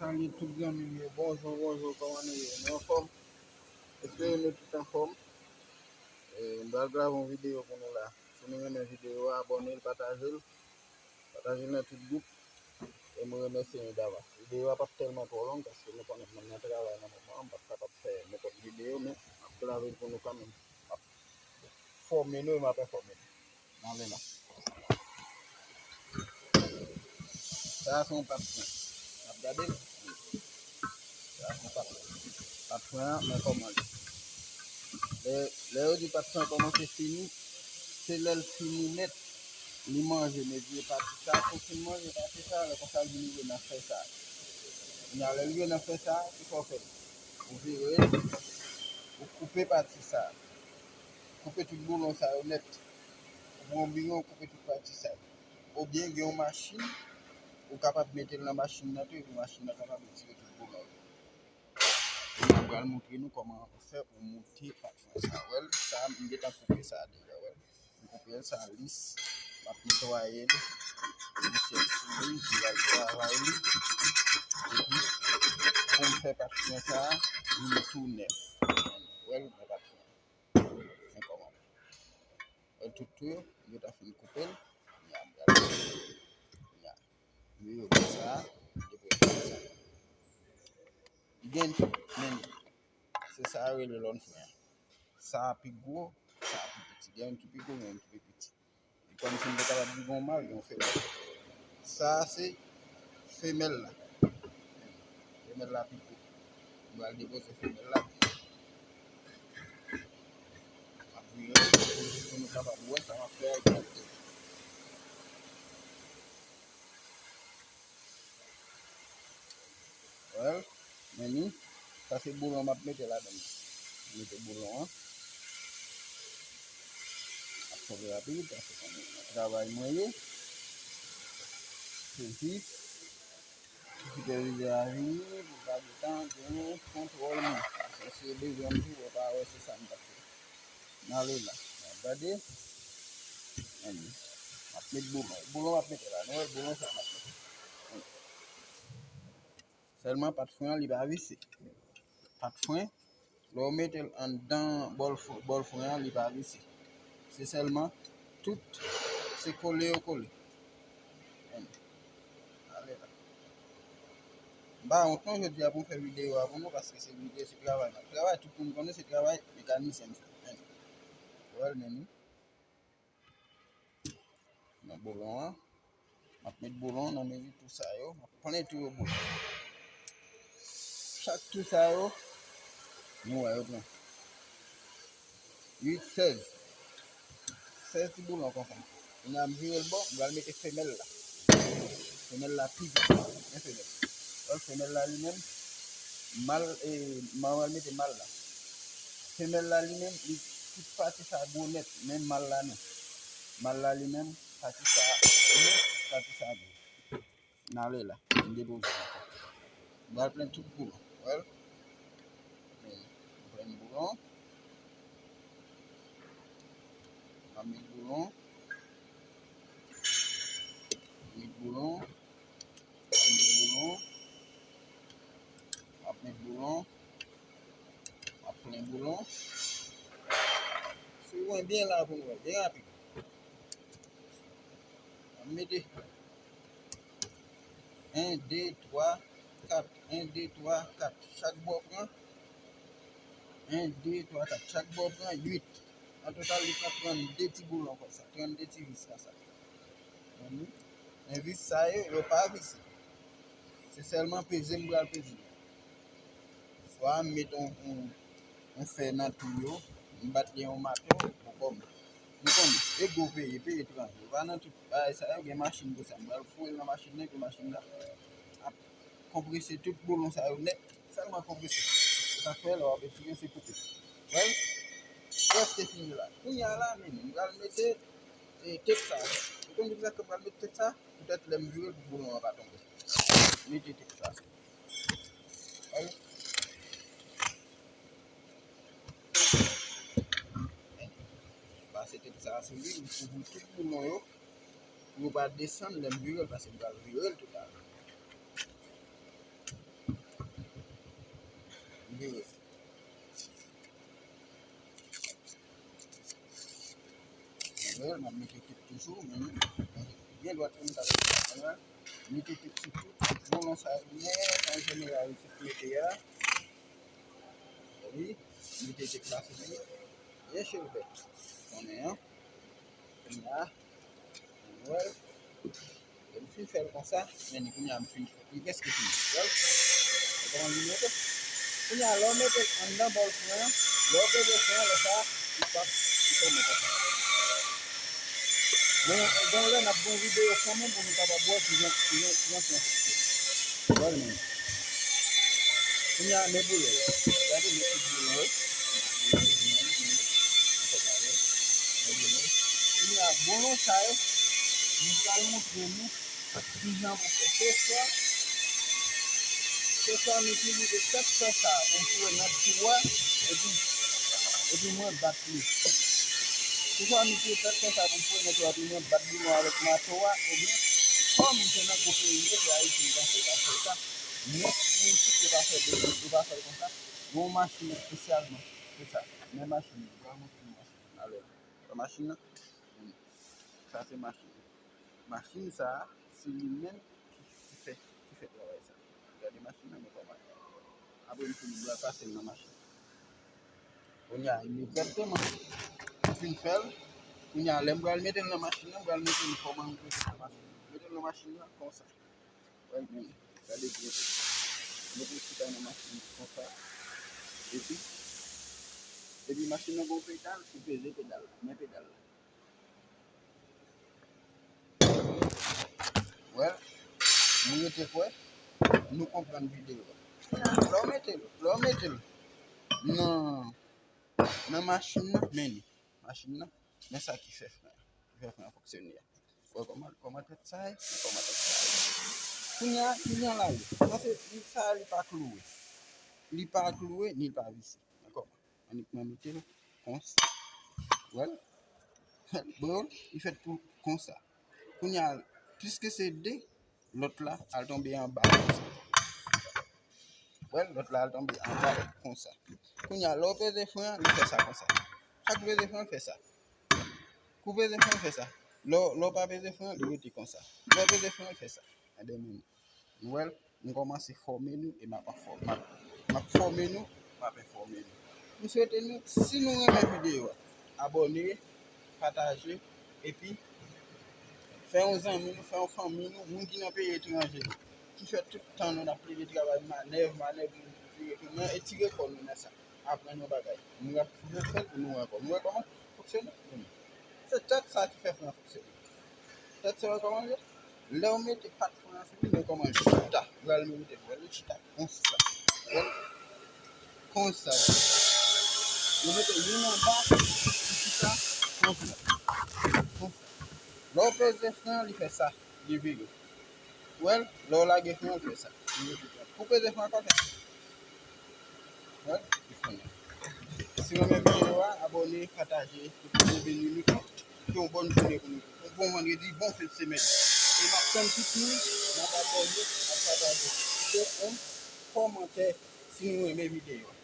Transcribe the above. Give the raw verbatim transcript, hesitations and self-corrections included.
Salye tout zanmi m yo. Bonjou, bonjou, kòman nou ye? Nou anfòm? Espere nou tout anfòm. E, m pral grave yon videyo pou nou la. Si nou renmen videyo a, abòne l, pataje l. Pataje l nan tout gwoup. E mwen remèsye nou davans. Videyo a p ap tèlman twò long paske nou konnen m nan travay nan moman an, m p ap kapab fè nenpòt videyo, men m ap grave l pou nou kanmenm. M ap fòme nou e m ap enfòme nou. N ale la. Sa a se yon pat fren. N ap gade l. Sa a se yon pat fren. Pat fren an, men kòman li. Lè, lè yo di pat fren an kòmanse fini, se lè l fini nèt, li manje, men vye pati sa a, kou fin manje pati sa a, lè konsa l vin rive nan fè sa a. Kounye a, lè l rive nan fè sa a, ki fè w fè l? Ou vire l, ou koupe pati sa a. Koupe tout boulon sa yo nèt. Ou pran yon biyon, ou koupe tout pati sa yo. Oubyen gen yon machin, ou kapab mete l nan machin nan tou, epi machin nan kapab retire tout boulon yo. E mwen pral montre nou kòman fè pou moute pat fren sa. Wè l, sa a, m gentan koupe sa a deja, wè l. M koupe l, sa a lis. M ap netwaye l. M sèk sou li, m pral travay li. Epi, pou m fè pat fren sa a, vin tou nèf. Wè l, men pat fren. Men kòman. Wè tout tou yo, m gentan fin koupe l. Kounye a, m pral kounye a. Yo, yo, konsa, epi konsa. Li gen tout, men se sa yo rele lòn fren an. Sa a pi gwo, sa a pi piti. Gen youn ki pi gwo, gen youn ki pi piti. E kòm si m te kapab di gen yon mal, gen yon femèl. Sa a se femèl la. Femèl la pi gwo. M pral depoze femèl la. M ap vire pou nou kapab wè sa m ap fè a egalite. Wè, men ni, sa se boulon m ap mete ladan l. Mete boulon an. M ap fè l rapid, paske konnen nan travay mwen ye. Se jis, sipèvizè a vini, pou l pa gentan gen kontwòl mwen. Paske si yo bezwen m tou, yo pa wè se sa m t ap fè. N ale la. N ap gade. Ann. M ap met boulon. Boulon m ap mete la. Nou wè boulon sa m ap mete. Sèlman pat fren an, li pa vise. Pat fren, lè w mete l anndan bòl fr-, bòl fren an, li pa vise. Se sèlman tout, se kole yo kole. Ann. Ale la. M pa wont non jodi a pou m fè videyo a pou nou, paske se videyo, se travay m ap travay. Tout moun konnen se travay mekanisyen m fè. Ann. Wè l menm wi. Nan boulon an. M ap met boulon nan mezi tou sa yo. M ap plen tou yo boulon. Chak tou sa yo, nou wè yo plen. Uit, sèz. Sèz ti boulon konsa. Kounye a m vire l bò, m pral mete femèl la. Femèl la pi vit. Men femèl. Donk femèl la li menm, mal, e, m pral mete mal la. Femèl la li menm, li tout pati sa gwo nèt, men mal la non. Mal la li menm, pati sa nèt, pati sa gwo. N ale la, m depoze l ankò. M pral plen tout boulon, wè l. M plen boulon. M ap met boulon. Met boulon. Met boulon. M ap met boulon. M ap plen boulon. Swiv mwen byen la pou nou wè, byen rapid. M ap mete en, de, twa, kat. En, de, twa, kat. Chak bò pran. En, de, twa, kat. Chak bò pran uit. An total, li pran trannde ti boulon konsa. Trannde ti vis konsa. Men vis sa yo, yo pa vise. Se sèlman peze m pral peze. Swa m met yon, yon, yon fè nan twou yo, m bat li yon mato, bon, kòm nou konnen, e gwo peyi, peyi etranje. Pa nan tout bagay sa yo, gen machin pou sa. M pral foure l nan machin nan, epi machin nan ap konprese tout boulon sa yo nèt. Sèlman konprese. Se sa k fè lè w ap etire, se koupe. Wè l? Prèske fini la. Kounye a la, men, m pral mete, e, tèt sa. Ou konn poukisa m pral mete tèt sa? Poutèt lè m vire l pou boulon an pa tonbe. Mete tèt sa. Wè l? Pase tèt sa sou li, m kouvri tout boulon yo. Pou yo pa desann lè m vire l, paske m pral vire l toutalè. Wi, m ap mete tip toujou, men byen dwat pou m ta fè sa. Mete tip sou tout. Bon, sa nèt, an jeneral, tip mete a. Wi, mete tip la sou li. Byen chèlbè. Konnen an. Kounye a, nou wè l. Lè m fin fè l konsa, men kounye a m fin, li prèske fini. Wè l? Ou konprann li monte? Kounye a, lè w mete l anndan bòl fren an, lè w peze fren an, lè sa a, li p ap, li fèmen konsa. Men, gen yon lè, n ap gen yon videyo kanmenm pou nou kapab wè kijan, kijan, kijan fè yon foksyone. Wè l menm. Kounye a, men boulon yo. Gade, men tout boulon yo. Kounye a, boulon sa yo, m pral montre nou kijan pou fè. Se swa, se swa m itilize tèt fè sa a pou m foure nan twou a, epi, epi mwen bat li. Se swa m itilize tèt fè sa a pou m foure nan twou a, epi mwen bat boulon avèk mato a, ebyen, kòm se nan gwo peyi m ye, se Ayiti m panse yo ta fè sa. Men, pou isit, yo pa fè de, yo pa fè l konsa. Gen yon machin espesyalman pou sa. Men machin nan, m pral montre nou machin nan. Alò, wè machin nan? Sa se machin nan. Machin sa a, se li menm ki, ki fè, ki fè travay sa. Gade machin nan, men kòman. Apre m fini, m pral pase l nan machin. Kounye a, egzakteman, m fin fè l. Kounye a, lè m pral mete l nan machin nan, m pral montre nou kòman nou mete l nan machin nan. Mete l nan machin nan, konsa. Wè l menm, gade byen. Mete l chita nan machin nan konsa. Epi, epi machin nan gen yon pedal, ou peze pedal la, men pedal la. Wè l, nou rete kwè, nou konprann videyo a. Lè w mete l, lè w mete l nan, nan machin nan, men li, machin nan, men sa ki fè fren an, ki fè fren an fonksyone a. Wè kòman, kòman tèt sa ye, kòman tèt sa ye. Kounye a, kounye a la, wi. Sa se, sa li pa klouwe. Li pa klouwe, ni li pa vise. Dakò? Annik mwen mete l konsa. Wè l? Bon, li fèt pou konsa. Kounye a, piske se de, lòt la al tonbe anba konsa. Wè l? Lòt la al tonbe anba konsa. Kounye a, lè w peze fren an, li fè sa konsa. Chak peze fren an, l fè sa. Kou peze fren an, l fè sa. Lè w, lè w pa peze fren an, li rete konsa. Lè w peze fren an, l fè sa. Ebyen, men, nou wè l? M kòmanse fòme nou e m ap fò-, m ap, m ap fòme nou, m ap enfòme nou. M swete nou, si nou renmen videyo a, abòne, pataje, epi fè yon zanmi nou, fè yon fanmi nou, moun ki nan peyi etranje yo, ki fè tout tan nou n ap plede travay, manèv, manèv, nou vire tounen, etire kò nou nan sa. Aprann yon bagay. Nou ap refè l pou nou wè ankò. Nou wè kòman fonksyone? Se tèt sa ki fè fren an fonksyone. Tèt sa, wè kòman l ye? Lè w mete pat fren an sou li, men kòman l chita. Ou pral mete l, wè l chita konsa. Wè l konsa. Ou mete youn anba, li chita konsa. Konsa. Lè w peze fren an, li fè sa. Li vire. Wè l, lè w lage fren an, l fè sa. Li rete konsa. Pou peze fren an, ankò fè sa. Wè, li fini. Si w renmen videyo a, abòne, pataje, pou nou vin nou tout. Yon bòn jounen pou nou tout. Yon bon vandredi, bon fen de semèn. E m ap tann tout moun, n ap abòne, n ap pataje. Kite yon kòmantè si nou renmen videyo a.